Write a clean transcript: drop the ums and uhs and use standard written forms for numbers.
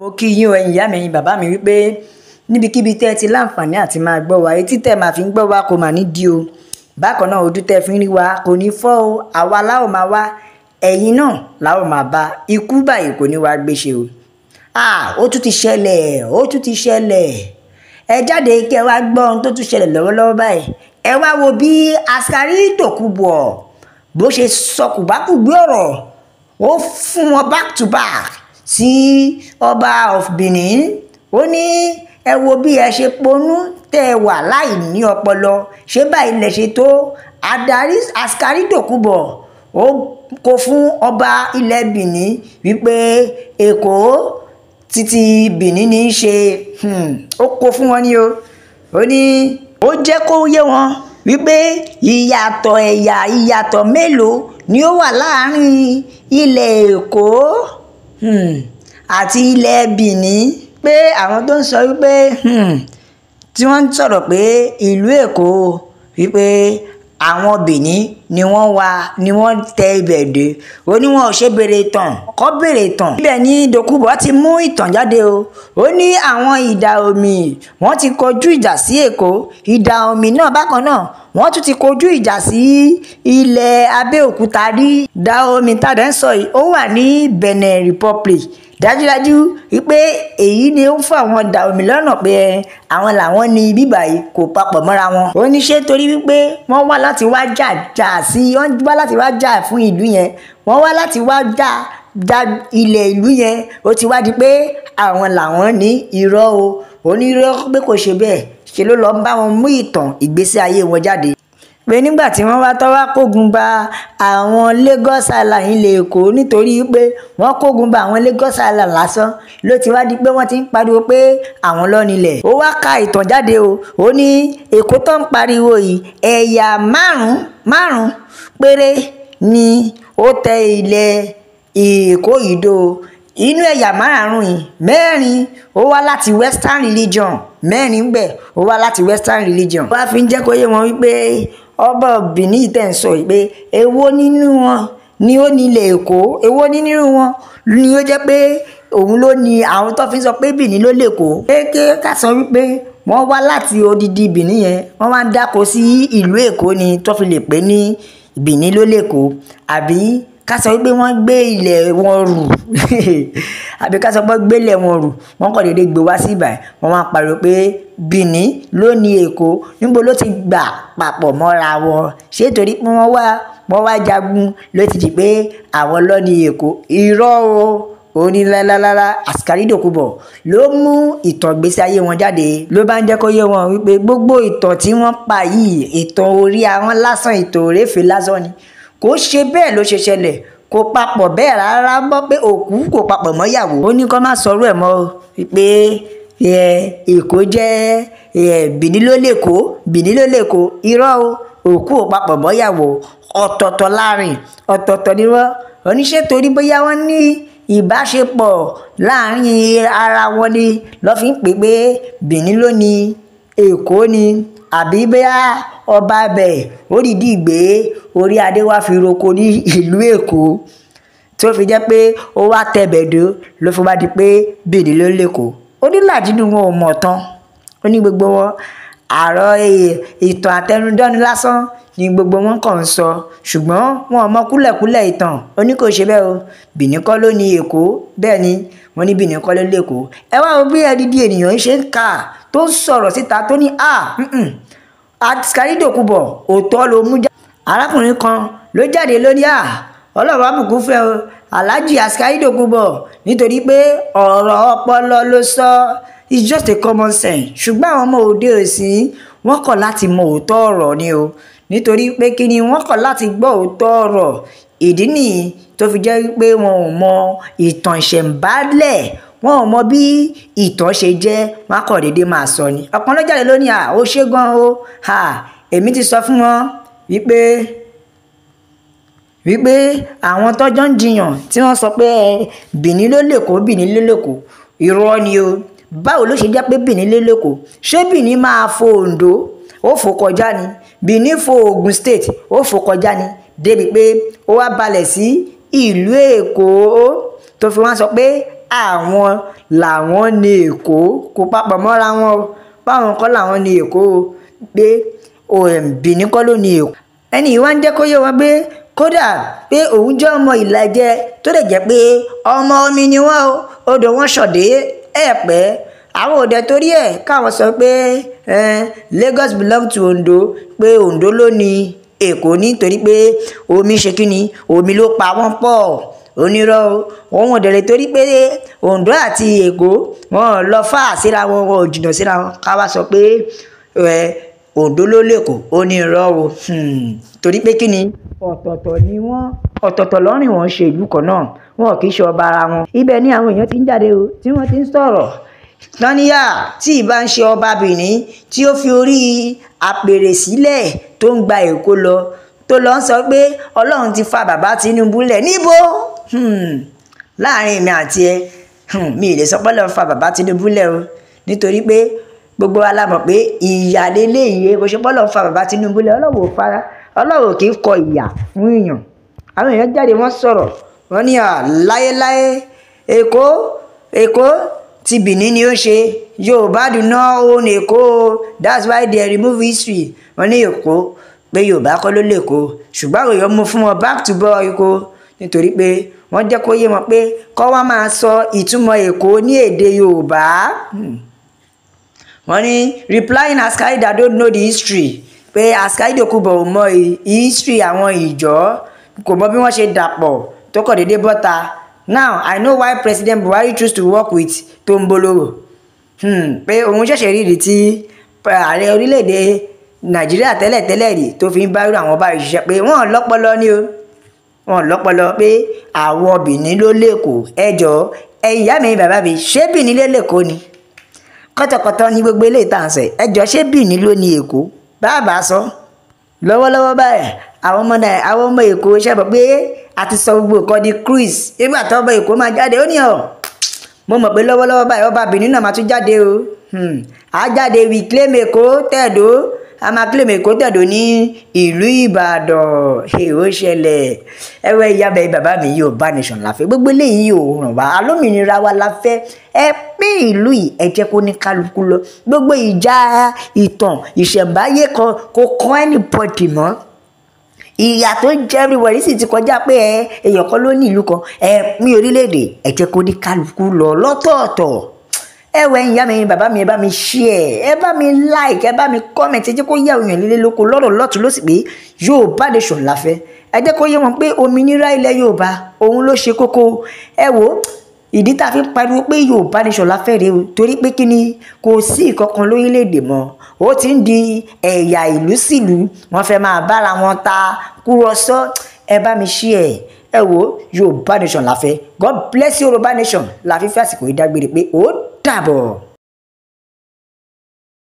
Mo kí yín o, ẹ̀yin ìyá mi, ẹ̀yin bàbá mi, wípé níbikíbi tẹ́ ẹ ti láǹfààní àti máa gbọ́ wa, etí tẹ́ ẹ máa fi ń gbọ́ wa kò mà ní di o. Bákan náà, ojú tẹ́ ẹ fi ń rí wa kò ní fọ́ o. Àwa la ó máa wá, ẹ̀yin náà la ó máa bá. Ikú báyìí kò ní wá gbéṣe o. Ah, ó tún ti ṣẹlẹ̀, ó tún ti ṣẹlẹ̀. Ẹ jáde kí ẹ wá gbọ́ ohun tó tún ṣẹlẹ̀ lọ́wọ́lọ́wọ́ báyìí. Ẹ wá wo bí Askari Dokubo bó ṣe sọ kùbákùgbé ọ̀rọ̀, ó fún wọn back to back sí ọba of Benin. Ó ní ẹ wo bí ẹ ṣe ponú tẹ́ ẹ wà láì ní ọpọlọ, ṣé báyìí lẹ ṣe tó adarí? Askari Dokubo ó kó fún ọba ilẹ̀ Benin wípé Èkó títí Benin ní í ṣe. Ó kó fún wọn ní o. Ó ní ó jẹ́ kó yé wọn wípé ìyàtọ̀ ẹ̀yà, ìyàtọ̀ mélòó ni ó wà láàrin ilẹ̀ Èkó àti ilẹ̀ Benin, pé àwọn tó ń sọ wípé tí wọ́n ń sọ̀rọ̀ pé ìlú Èkó, wípé àwọn Benin ni wọ́n wá ni wọ́n tẹ ibẹ̀ dé, ó ní wọn ò ṣe béèrè ìtàn kọ́ béèrè ìtàn. Ibẹ̀ ni Dokubo ti mú ìtàn jáde o. Ó ní àwọn Ìdà Omi wọ́n ti kọjú ìjà sí Èkó. Ìdà Omi náà bákan náà, wọ́n tún ti kọjú ìjà sí ilẹ̀ Abẹ́òkúta rí. Dahomey tàdé ń sọ yìí, ó wà ní Benin Republic. Dájúdájú wípé èyí ni ó ń fún àwọn Dahomey lọ́nà pé àwọn làwọn ní bíbà yìí, kò papọ̀ mọ́ra wọn. Ó ní ṣé torí wípé wọ́n wá láti wá jà jà sí, wọ́n wá láti wá jà fún ìlú yẹn, wọ́n wá láti wá jà jà ilẹ̀ ìlú yẹn, ó ti wá di pé àwọn làwọn ní? Irọ́ o. Onírọ́ pé kò ṣe bẹ́ẹ̀. Ṣe ló lọ ń bá wọn mú ìtàn ìgbésí ayé wọn jáde pé nígbà tí wọ́n wá tọ́wá kógun ba àwọn Lagos Island, ilẹ̀ Èkó, nítorí pé wọ́n kógun ba àwọn Lagos Island lásán ló ti wá di pé wọ́n ti ń pariwo pé àwọn ló nílẹ̀. Ó wá ka ìtàn jáde o. Ó ní Èkó tó ń pariwo yìí, ẹ̀yà márùn-ún márùn-ún péré ni ó tẹ ilẹ̀ Èkó yìí dó. Inú ẹ̀yà márààrún yìí, mẹ́rin ó wá láti Western religion, mẹ́rin bẹ̀ ó wá láti Western religion. Wá fi ń jẹ́ kó yé wọn wípé ọba Benin tẹ̀ ń sọ yìí, pé èwo nínú wọn ni ó nílẹ̀ Èkó? Èwo nínú wọn ni ó jẹ́ pé òun ló ní àwọn tó fi ń sọ pé Benin ló l'Èkó? Kéèké ká sọ wípé wọ́n wá láti odidi Benin yẹn, wọ́n wá ń dáko sí ìlú Èkó ni tó fi lè pè ní Benin ló l'Èkó, àbí ká sọ wípé wọ́n gbé ilẹ̀ wọn rù, àbí ká sọ pé gbé ilẹ̀ wọn rù, wọ́n kàn déédéé gbé wá sí ìbàdàn, wọ́n máa pariwo pé Benin ló ní Èkó? Níbo ló ti gbà papọ̀ mọ́ra wọn? Ṣé torí pé wọ́n wá jagun ló ti di pé àwọn ló ní Èkó? Irọ́ o. Ó ní lálálálá. Askari Dokubo ló mú ìtàn ìgbésí ayé wọn jáde, ló bá ń jẹ́ kó yé wọn wípé gbogbo ìtàn tí wọ́n pa yìí, ìtàn orí àwọn lásán, ìtàn òréfèé lásán ni. Kò ṣe bẹ́ẹ̀ ló ṣe ṣẹlẹ̀, kò papọ̀ bẹ́ẹ̀ rárá mọ́, pé òkú kò papọ̀ mọ́ ìyàwó. Ó ní kó má sọ̀rọ̀ ẹ̀ mọ́ pé Èkó jẹ́ Benin ló l'Èkó, Benin ló l'Èkó. Irọ́ o, òkú ò papọ̀ mọ́ ìyàwó. Ọ̀tọ̀ọ̀tọ̀ láàrin, ọ̀tọ̀ọ̀tọ̀ ni wọ́n. Oníṣẹ́ torí bóyá wọ́n ní ìbáṣepọ̀ láàrin ara wọn ni lọ́ fi ń pè pé Benin ló ní Èkó ni, àbí bóyá ọba ibẹ̀ ó dìídì gbé orí adé wá fi roko ní ìlú Èkó, tó fi jẹ́ pé ó wá tẹ̀bẹ̀ dó, ló fi wá di pé Benin ló l'Èkó. Ó ní làdínú wọn ò mọ̀ tán. Ó ní gbogbo wọn, àrò ìtàn àtẹnudọ́nu lásán ni gbogbo wọn kàn ń sọ, ṣùgbọ́n wọn ò mọ kúlẹ̀kúlẹ̀ ìtàn. Ó ní kò ṣe bẹ́ẹ̀ o, Benin kọ́ ló ní Èkó. Bẹ́ẹ̀ ni wọ́n ní Benin kọ́ ló l'Èkó. Ẹ wá wo bí ẹdidi ènìyàn ṣe ń kà tó ń sọ̀rọ̀ síta, tó ní a Askari Dokubo, òótọ́ ló mú jáde. Arákùnrin kan ló jáde lóní à, Ọlọ́run àbùkún fẹ́ o, Alhaji Askari Dokubo, nítorí pé ọ̀rọ̀ ọpọlọ ló sọ. It's just a common sense, ṣùgbọ́n àwọn ọmọ òde òsì, wọ́n kọ̀ láti mọ òótọ́ ọ̀rọ̀ ni o. Nítorí pé kí ni? Wọ́n kọ̀ láti gbọ́ òótọ́ ọ̀rọ̀. Ìdí nìyí tó fi jẹ́ wípé wọn ò mọ ìtàn ìṣẹ̀ǹbálẹ̀, wọn ò mọ bí ìtàn ṣe jẹ́, wọn kọ̀ déédéé máa sọ ni. Ọ̀kan ló jáde lónìí à, ó ṣe gan o. Èmi ti sọ fún wọn wípé àwọn tọ́jọ́ ń jiyàn tí wọ́n sọ pé Benin ló l'Èkó, Benin ló l'Èkó, irọ́ ni o. Báwo ló ṣe jẹ́ pé Benin ló l'Èkó? Ṣé Benin máa fo Oǹdó, ó fò kọjá ni? Benin fo Ogun State, ó fò kọjá ni, débi pé ó wá balẹ̀ sí ìlú Èkó, tó fi wá sọ pé àwọn làwọn ní Èkó, kò papọ̀ mọ́ra wọn o, báwọn kọ́ làwọn ní Èkó o, pé Benin kọ́ ló ní Èkó. Ẹni yìí wá ń jẹ́ kó yé wọn pé kódà pé òun jẹ́ ọmọ Ìlàjẹ tó lè jẹ́ pé ọmọ omi ni wọ́n o, odò wọn ṣọ̀dé Ẹ̀pẹ́. Àwọn òde torí ẹ̀ káwọn sọ pé Lagos belong to Ondo, pé Ondo ló ní Èkó nítorí pé omi ṣe kí ni, omi ló pa wọ́n pọ̀. Onírọ́ òun ò dẹ̀rẹ̀ torí pé Ondo àti Èkó wọn lọ fà síra wọn, wọn ò jìnnà síra wọn, ká wá sọ pé Ondo ló lÈkó. Onírọ́ o, torí pé kí ni, ọ̀tọ̀ọ̀tọ̀ ni wọ́n, ọ̀tọ̀ọ̀tọ̀ lọ́rìn wọn ṣe ìlú kan náà, wọn kì í ṣe ọba ara wọn. Ibẹ̀ ni àwọn èèyàn ti ń jáde o, tí wọ́n ti ń sọ̀rọ̀ lọ́níyà tí ìbá ń ṣe ọba Benin tí ó fi orí àpèrè sílẹ̀ tó ń gba Èkó lọ, tó lọ ń sọ pé Ọlọ́run ti fa bàbá Tinubu lẹ̀ níbo. Láàrin èmi àti ẹ, mi ì lè sọ pé Ọlọ́run fa bàbá Tinubu lẹ̀ o, nítorí pé gbogbo wa la mọ̀ pé ìyà leléyìí, kò ṣe pé Ọlọ́run fa bàbá Tinubu lẹ̀. Ọlọ́run ò fara, Ọlọ́run kì í kọ ìyà fún èèyàn. Àwọn èèyàn jáde, wọ́n sọ̀rọ̀, wọ́n ní láyéláyé Èkó ti Benin ni ó ṣe, Yorùbá do not own Èkó, that's why they remove history. Wọ́n ní Èkó pé Yorùbá kọ́ ló lÈkó, ṣùgbọ́n àwọn èèyàn mú fún wọn back to ball Èkó, nítorí pé wọ́n jẹ́ kó yé wọn pé kọ́ wá máa sọ ìtumọ̀ Èkó ní èdè Yorùbá. Wọ́n ní replying Askari that don't know the history, pé Askari Dokubo ò mọ history àwọn ìjọ, kò mọ bí wọ́n ṣe dàpọ̀ tó kọ̀ déédéé bọ́ta. Now I know why President Buhari choose to work with Tombolo. Pé òun ṣẹ̀ṣẹ̀ rí ìdí tí ààrẹ orílẹ̀-èdè Nàìjíríà tẹ́lẹ̀tẹ́lẹ̀ rí tó fi ń bá irú àwọn báyìí ṣiṣẹ́, pé wọ́n lọ́pọlọ ní o, wọ́n lọ́pọlọ pé àwọn Benin ló lÈkó. Ẹ jọ̀ọ́ ẹ̀yin ìyá mi bàbá mi, ṣé Benin ló lÈkó ni? Kọ́tọ̀kọ́tọ̀ ní gbogbo eléyìí tá à ń sọ. Ẹ jọ̀ọ́ ṣé Benin ló ní Èkó? Bàbá sọ lọ́wọ́lọ́wọ́ báyìí, àwọn ọmọ náà, àwọn ọmọ Èkó ṣe mọ̀ pé a ti sọ gbogbo nǹkan di cruise. Nígbà tó ọmọ Èkó máa jáde, ó ní ọ̀ mo mọ̀ pé lọ́wọ́lọ́wọ́ báyìí ọba Benin náà máa tún jáde o. Á jáde, we claim Èkó tẹ̀dó, a máa claim Èkó tẹ̀dó ní ìlú Ìbàdàn. Ó ṣẹlẹ̀ ẹwẹ́ ìyá bẹ́ẹ̀ bàbá mi, Yorùbá nation la fẹ́, gbogbo eléyìí ò ràn wá, alómìnira wa la fẹ́. Ẹ pín ìlú yìí, ẹ jẹ́ kó ní kálukú lọ. Gbogbo ìjà ìtàn ìṣẹ̀ǹbáyé kan kò kàn anybody mọ́. Ìyà tó jẹ́ everybody sì ti kọjá pé ẹ èèyàn kan ló ní ìlú kan. Ẹ pín orílẹ̀-èdè, ẹ jẹ́ kó ní kálukú lọ lọ́tọ̀ọ̀tọ̀. Ẹ wẹ ìyá mi bàbá mi, ẹ bá mi share, ẹ bá mi like, ẹ bá mi comment, ẹ jẹ́ kó yé àwọn èèyàn lílé lóko lọ́rọ̀ lọ́tún ló sì pé Yorùbá nation la fẹ́. Ẹ jẹ́ kó yé wọn pé òmìnira ilẹ̀ Yorùbá òun ló ṣe kókó. Ẹ wò ìdí tá a fi pariwo pé Yorùbá nation la fẹ́ rèé o, torí pé kí ni, kò sí ìkankan lórílẹ̀‐èdè mọ́, ó ti ń di ẹ̀yà ìlú sílùú, wọ́n fẹ́ máa bára wọn ta kúrọ́sọ́. Ẹ bá mi share. Ẹ wò Yorùbá nation la fẹ́. God bless Yorùbá nation. La fi fẹ́ àsìkò ìdágbére pé ó dàbọ̀.